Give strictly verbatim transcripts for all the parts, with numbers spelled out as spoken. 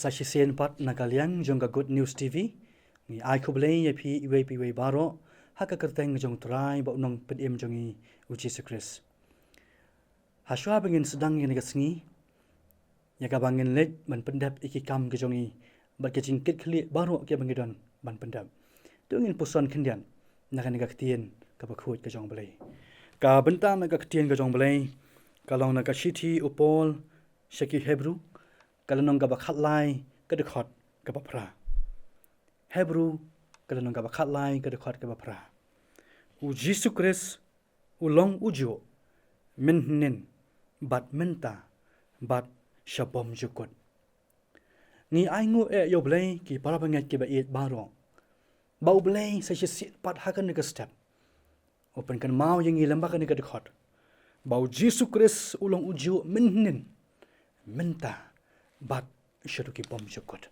Sa shisien pat na ka liang jong ka Good News T V, ngi ai khublei ïa phi iwei pa iwei baroh ha ka kyrteng jong U Trai bad U Nongpynim jong ngi U Jisu Khrist. Hashwa ba ngin sdang ïa kane ka sngi, ïa kaba ngin leit ban pyndep ïa ki kam ki jong ngi bad ki jingkitkhlieh baroh kiba ngi don ban pyndep, to ngin puson khyndiat na kane ka ktien kaba khuid ka jong U Blei. Ka bynta na ka ktien ka jong U Blei ka long na ka shithi u Paul sha ki Hebru, ka lynnong kaba khatlai, ka dkhot kaba phra. Hebru, ka lynnong kaba khatlai, ka dkhot kaba phra. U Jisu Khrist u long ujuh mynhynnin bad mynta bad sha bymjukut. Ngi ainguh eh ïa U Blei ki para bangeit kiba ïeit baroh, ba U Blei sa shisien pat ha kane ka step u pynkynmaw ïa ngi lyngba kane ka dkhot ba U Jisu Khrist u long ujuh mynhynnin, mynta bad shaduh ki bymjukut.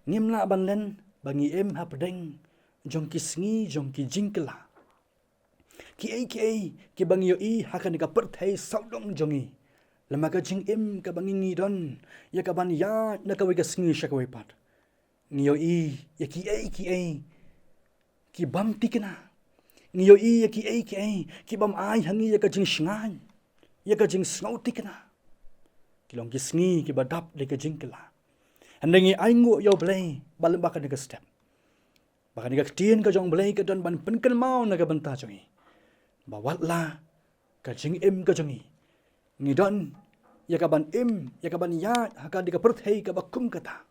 Ngim lah ban len ba ngi im hapdeng jong ki sngi jong ki jingkylla. Kiei kiei kiba ngi ïohi ha kane ka pyrthei sawdong jong ngi, lem bad ka jingim kaba ngi ngi don ïa kaban ïaid na kawei ka sngi sha kawei pat, ngi ïohi ïa kiei kiei ki bym thikna. Ngi ïohi ïa kiei kiei ki bym ai ha ngi ïa ka jingshngaiñ, ïa ka jingsngewthikna. Ki long ki sngi kiba dap da ka jingkylla. Hynrei ngi ainguh ïa U Blei ba lem bad kane ka step, ba kane ka ktien ka jong U Blei ka don ban pynkynmaw na ka bynta jong ngi ba wat la ka jingim ka jong ngi, ngi don ïa kaban im, ïa kaban ïaid ha kane ka pyrthei kaba kum kata,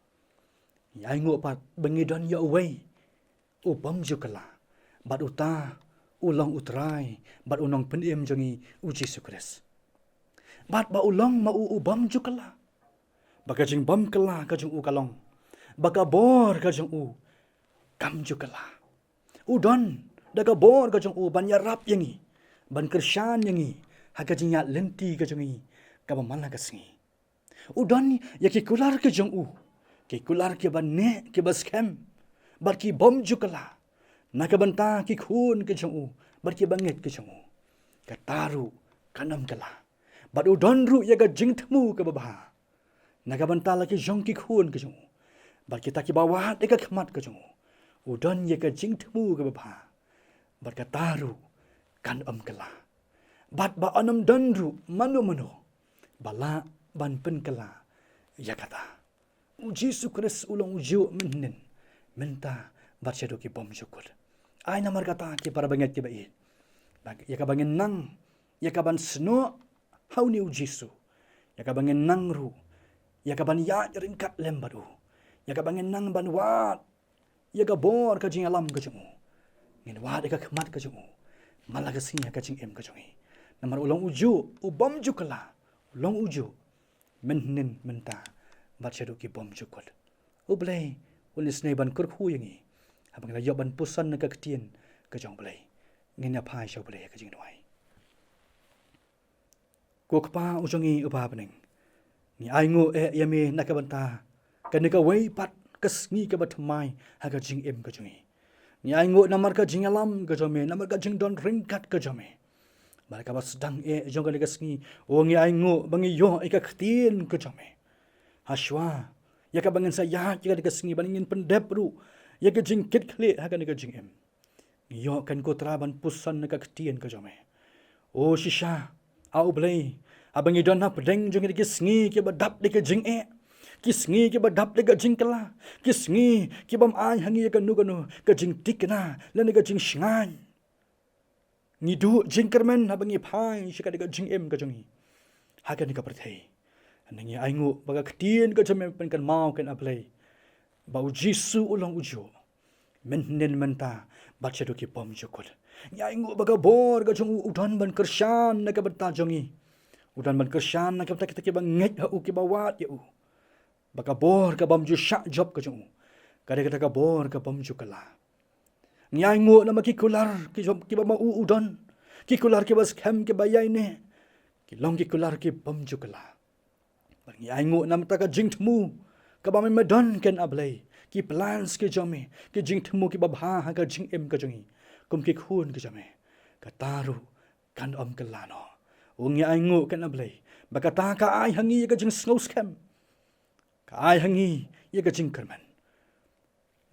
ngi ainguh pat ba ngi don ïa uwei u bymjukut, bad uta u long U Trai bad U Nongpynim jong ngi U Jisu Khrist. Bad ba u long ma u u bymjukut, ba ka jingbymkylla ka jong u ka long ba ka bor ka jong u kam jukut. U don da ka bor ka jong u ban ïarap ïa ngi, ban kyrshan ïa ngi ha ka jingïaid lynti ka jong ngi kaba man la ka sngi. U don ïa ki kular ki jong u, ki kular kiba neh kiba skhem bad ki bymjukut na ka bynta ki khun ki jong u bad ki bangeit ki jong u. Kata ruh kan ym kylla. Bad u don ruh ïa ka jingthmu kaba bha na ka bynta la ki jong ki khun ki jong u bad kita kiba wad ïa ka khmat ka jong u. U don ïa ka jingthmu kaba bha. Bad kata ruh kan ym kylla. Bad ba yn ym don ruh mano mano ba lah ban pynkylla ïa kata. U Jisu Khrist u long ujuh mynhynnin, mynta bad shaduh ki bymjukut. Ai namar kata ki para bangeit kiba ïeit, ba ïa kaba ngin nang ïa kaban snoh ha une U Jisu, ïa kaba ngin nang ruh ïa kaban ïaid ryngkat lem bad u, ïa kaba ngin nang ban wad ïa ka bor ka jingïalam ka jong u, ngin wad ïa ka khmat ka jong u man la ka sngi ha ka jingim ka jong ngi. Namar u long ujuh u bymjukut, u long ujuh mynhynnin, mynta bad shaduh ki bymjukut. U Blei un isynei ban kyrkhu ïa ngi haba ngi la ïoh ban puson na ka ktien ka jong U Blei. Ngin ïa phai sha U Blei ha ka jingduwai. Ko Kpa u jong ngi uba ha bneng, ngi ainguh eh ïa me na ka bynta kane kawei pat ka sngi kaba thymmai ha ka jingim ka jong ngi. Ngi ainguh namar ka jingïalam ka jong me, namar ka jingdon ryngkat ka jong me. Bad kaba sdang eh jong kane ka sngi, o ngi ainguh ba ngi ïoh ïa ka ktien ka jong me. Hashwa ïa kaba ngin sa ïaid ïa kane ka sngi, ba ngin pyndep ruh ïa ka jingkitkhlieh ha kane ka jingim, ngi ïoh kan, ko Trai, ban puson na ka ktien ka jong me. O shisha, a U Blei, haba ngi don hapdeng jong kita ki sngi kiba dap da ka jingeh, ki sngi kiba dap da ka jingkylla, ki sngi ki bym ai ha ngi ïa kano kano ka jingthikna lane ka jingshngaiñ, ngi duh jingkyrmen haba ngi phai sha kane ka jingim ka jong ngi ha kane ka pyrthei. Hynrei ngi ainguh ba ka ktien ka jong me pynkynmaw, kan, a Blei, ba U Jisu u long ujuh mynhynnin, mynta bad shaduh ki bymjukut. Ngi ainguh ba ka bor ka jong u u don ban kyrshan na ka bynta jong ngi, u don ban kyrshan na ka bynta kita kiba ngeit ha u, kiba wad ïa u. Ba ka bor ka bymjushah jop ka jong u ka dei kata ka bor ka bymjukut. Ngi ainguh namar ki kular ki jong, kiba ma u u don, ki kular kiba skhem, kiba ïaineh, ki long ki kular ki bymjukut. Bad ngi ainguh namar kata ka jingthmu kaba me me don, kan, a Blei, ki plans ki jong me, ki jingthmu kiba bha ha ka jingim ka jong ngi kum ki khun ki jong me, kata ruh kan ym kylla noh. O ngi ainguh, kan, a Blei, ba kata ka ai ha ngi ïa ka jingsngewskhem. ka ai ha ngi ïa ka jingkyrmen.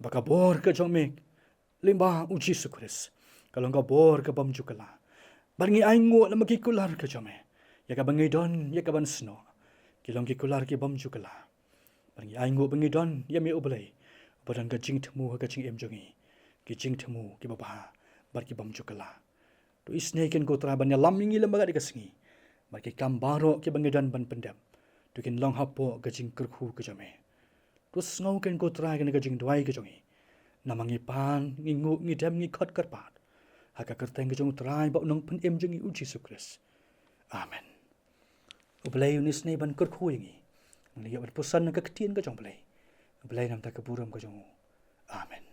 Ba ka bor ka jong me lyngba u Jisu Khrist ka long ka bor ka bym ju kylla. Bad ngi ainguh lem bad ki kular ka jong me, ïa kaba ngi don ïa kaban snoh, ki long ki kular ki bym ju kylla. Bad ngi ainguh ba ngi don ïa me U Blei, ba don ka jingthmu ha ka jingim jong ngi, ki jingthmu kiba bha bad ki bym ju kylla. To isynei kein ko Trai ban ïalam ïa ngi lem bad ka sngi, bad ki kam baroh kiba ngi don ban pyndep, to kin long hapoh ka jingkyrkhu ka jong me. To sngew kein ko Trai kane ka jingduwai ka jong ngi. Namar ngi pan, ngi nguh, ngi dem, ngi khot kyrpad ha ka kyrteng ka jong U Trai bad U Nongpynim jong ngi U Jisu Khrist. Amen. U Blei un isynei ban kyrkhu ïa ngi. Ngi ïa ban pyrshang ka ktien ka jong U Blei. U Blei nam da ka burom ka jong u. Amen.